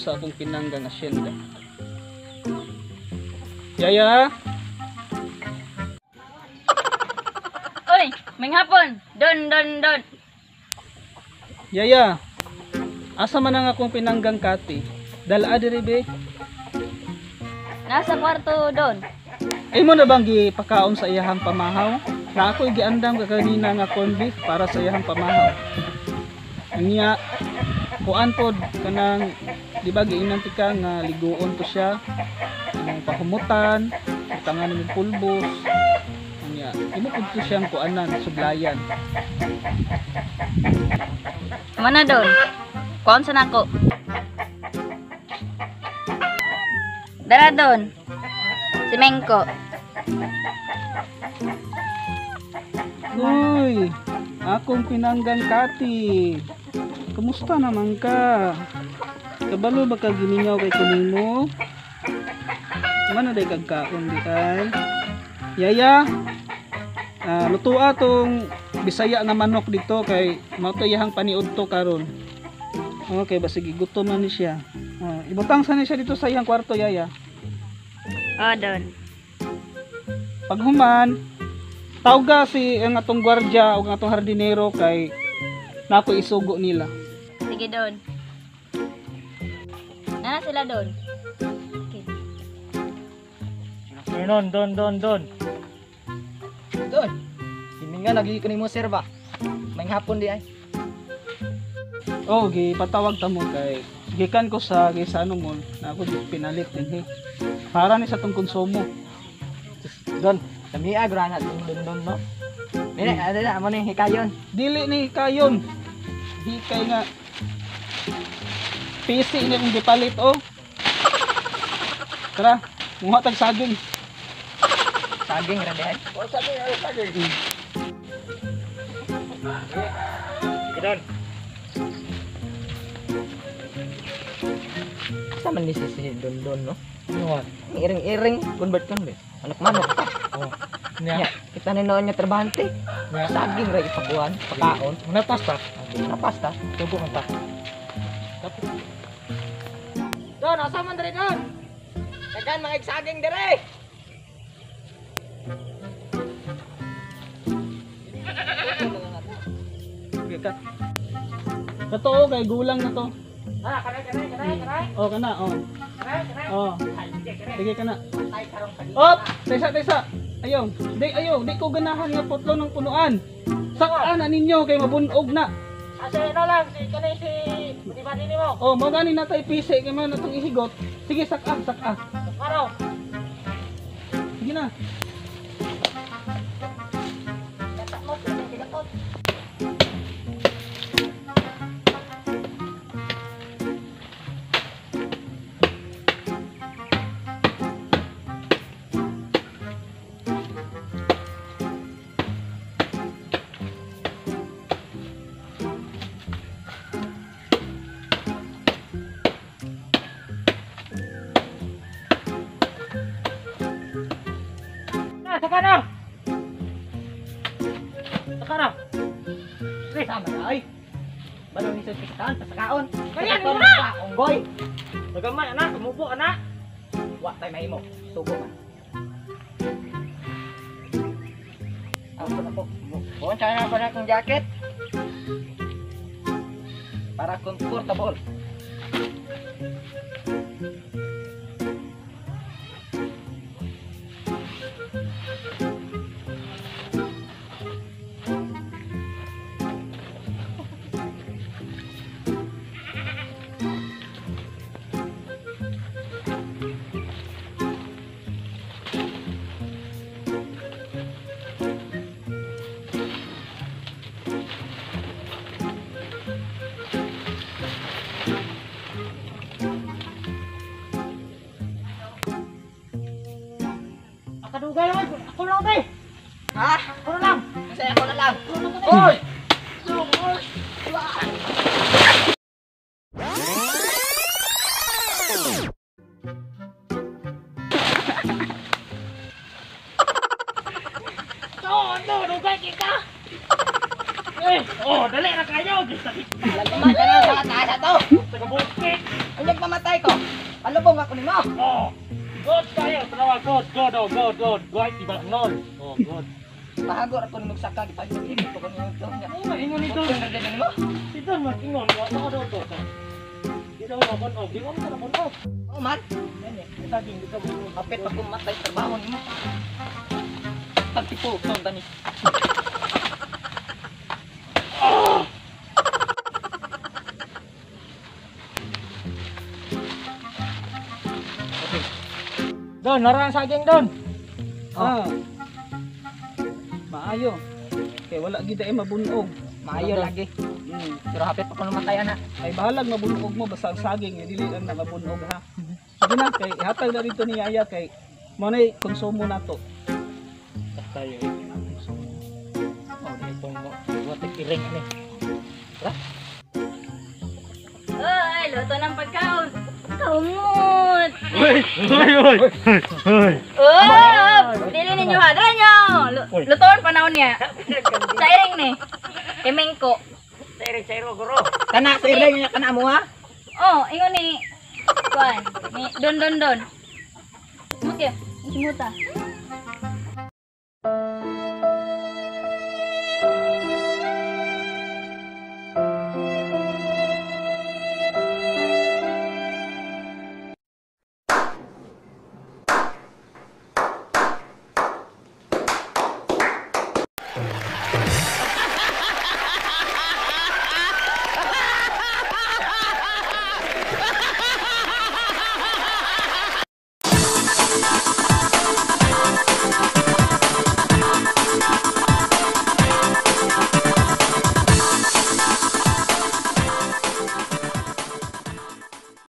sa akong pinanggang asyenda. Yaya! Oy, may hapon. Don, don, don. Yaya! Asa man ang akong pinanggang kati? Dala diri be. Nasa kwarto, don. Ay mo na bang gipakaon sa iyahang pamahaw? Na ako'y giandam ka kanina nga corned beef para sa iyahang pamahaw. Anya, kuan pod kanang di ba giinan ti ka nga liguon to siya, imong pahumutan, butangan imong pulbos. Anya, imo pud to siyang kuanan, sublayan. Mana, don? Kuan sa nako. Dara, don. Si Mengko. Uy, akong pinanggang kati. Kumusta naman ka? Kabalo ba ka gimingaw kay kunimo? Mana day kagkaon di kay? Yaya, lutua tong Bisaya nga manok dito kay mao to iyahang paniudto karon. Okay, basig gutom na ni siya. Ibutang sa ni siya dito sa iyang kwarto, Yaya. Oh, don. Paghuman, tawga si ang atong gwardiya o ang atong hardinero kay nako isugo nila. Sige, don. Nana sila, don. Okay. Don, don, don, don. Don. Himinga lagi ko nimo sir ba. May hapon di ay. Oh, gipatawag ta mo kay gikan ko sa Gaisano Mall na ako pinalit din eh. Para ni sa tong konsumo. Don, lami grana don don don no. Dili, ano na amo ni hikayon. Dili ni hikayon. Hikay nga. PC ni akong gipalit oh. Tara, muha tag saging. Saging ra di ay. Oh, saging, ay, saging. Sige, don. Sa man ni si don don no. Ano? Iring-iring convert kon be. Anak manok pa. Oh. Nya. Nya, kita ni noon nga trabahante. Nya. Saging ra ipakuan, pakaon. Muna pasta. Na pasta. Tubo man ta. Don, asa man diri don? Dagan mga saging diri. Okay, cut. Totoo kay gulang na to. Ah, kanay, kanay, kanay, kanay. Oh, kana oh. Kanay, kanay. Oh. Ay, sige, kanay. Sige kana. Patay karong kali. Op, taysa taysa. Ayaw, di ayaw, di ko ganahan nga putlo ng punuan. Sakaan na ninyo kay mabunog na. Ah, si ano lang, si kanay si di ba nimo? Oh, mo gani na tay PC kay man atong ihigot. Sige, saka, saka. Araw. Sige na. Na, saka na. Saka na. Sama na ay. Balon ni sa kitaan pasakaon. Kaya ni na. Unggoy. Nagamay anak, tumubo anak. Wa tay mahimo. Sugo man. Ako na po. Buon sana ako na akong jacket. Para comfortable. Akadugay lang, ako lang tay. Ha? Ako na lang. Kasi ako na lang. Oy! No, no, dugay kita. Eh, oh, dali na kayo. Lagi man ka na sa taas ato. Taga bukid. Anyag mamatay ko. Palubong ako nimo. Oh. God kayo, tanawa God, God, oh, God, God. White di ba nol? Oh, God. Pahagor ako nimo saka gipagibig ko nimo to. Oh, maingon ni Don. Don nimo. Si Don mag-ingon, wa na daw to. Di daw mabon-og, di mo na mabon-og. Oh man, Nene, saging di ka mo. hapit pa kong matay trabaho nimo. Pagtipo, son tani. Don, nara ang saging Don. Ah. Maayo. Kay wala gid ay mabunog. Maayo lagi. Pero hapit pa ko namatay ana. Kay bahalag mabunog mo basta ang saging eh, dili lang na mabunog ha. Sige na kay ihatag na dito ni Yaya kay mo nay konsumo nato. Tayo eh. Oh, di itong watik iring ni. Oy, luto ng pagkaon. Kaumot. Uy, uy, uy. Uy. Oh, dili ninyo ha. Dali nyo. Lutoon panahon niya. Sa iring ni. Timingko. Kana sa iring niya kana mo ha. Oh, ingon ni Kuan, ni Don Don Don. Mutya, simuta.